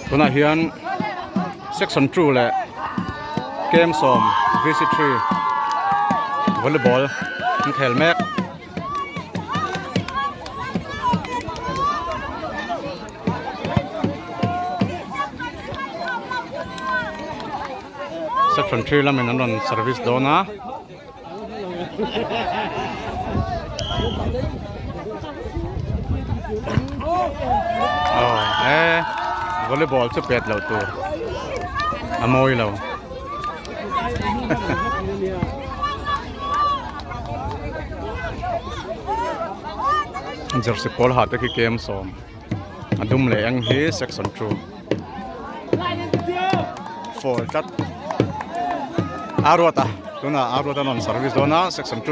Tunah hian section 2 leh kem sawm VC3 volleyball an khel mek. Section 3 lamin an rawn service dawn a. Aw e volleyball chu pet loh tur a mawi lo jersey pawl ha te khi kem sawm a dum leh eng hi section 2 four tlat a ruat a tunah a ruat a rawn service dawn a section 2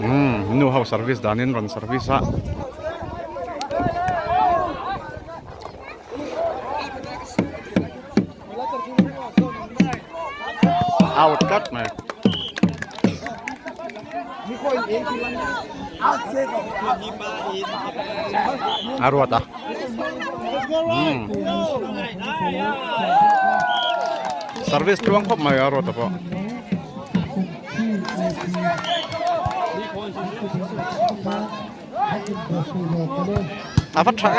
umm nu ho service danin rawn service a. Out tlat mai. A ruat a. Hmm. Service tluang khawp mai a ruat a pawh. A va tha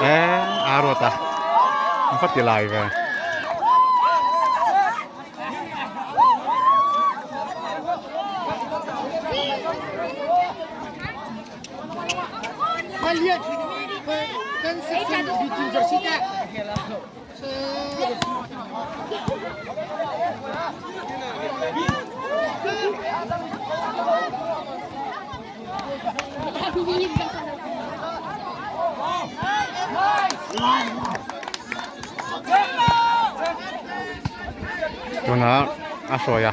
e a ruat a an va ti lai ve Tunah a hruai a.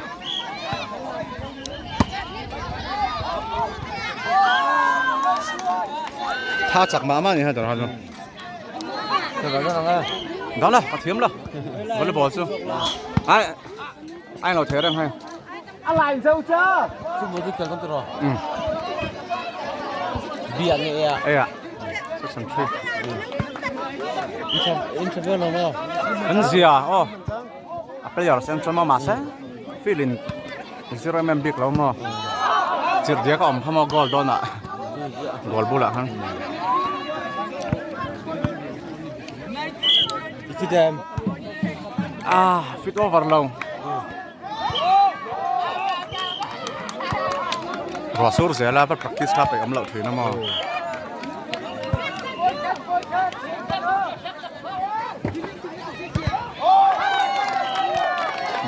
Tha chak mah mah ni ha dawr ha chu. Đó là có thiếm là volleyball chu. Ai ai lo thế reng hay. A lai zo cha. Chu mo dik kan tro. Ừ. Bia nge ya. Ê ạ. Section 3. Interview lo no. An zia oh. A player sen chuan maw mahse field in 0 mm bik lo maw. Chirh diak a awm kha maw goal dawnah goal bulah khan. Ah fit over lo. Ruah sur zel a va practice kha peih awm loh thin a maw.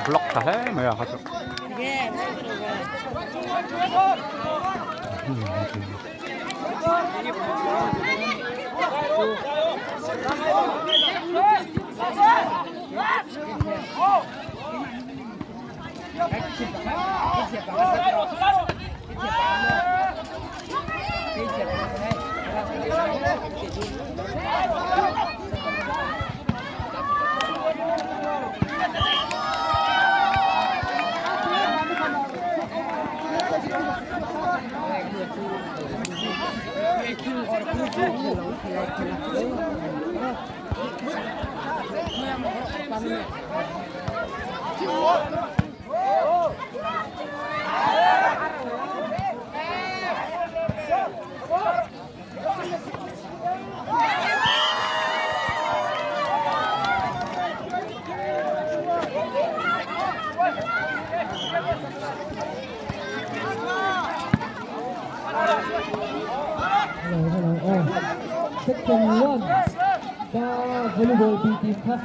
Block ta hle mai a kha chu. Hello, hello, oh. Section 1, ka volleyball B team kha.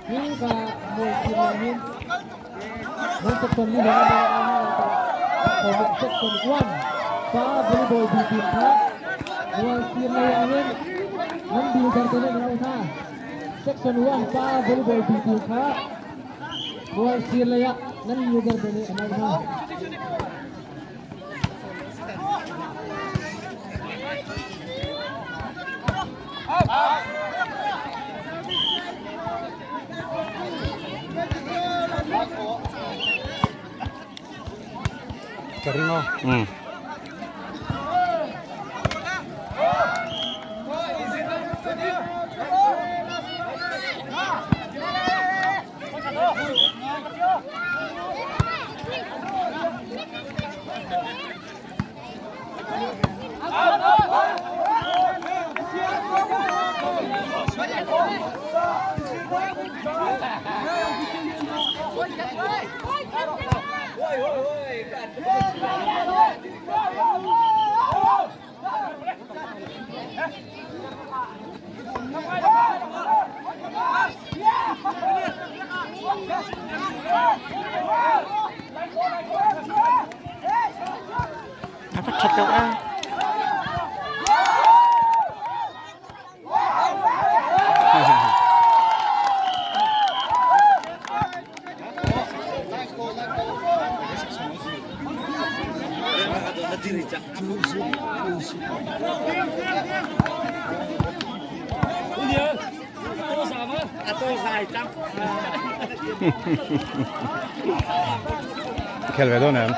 Hi ka mual team lang hin. Nan section ni lang ang section 1, ka volleyball B team kha. Mual team lang hin. Nan builder te lang tha. Section 1 pa volleyball B team kha mual sir leiah nan leader te nih an auh hna. Ka ring aw. Um. A va that deuh a. Khel ve dawn em?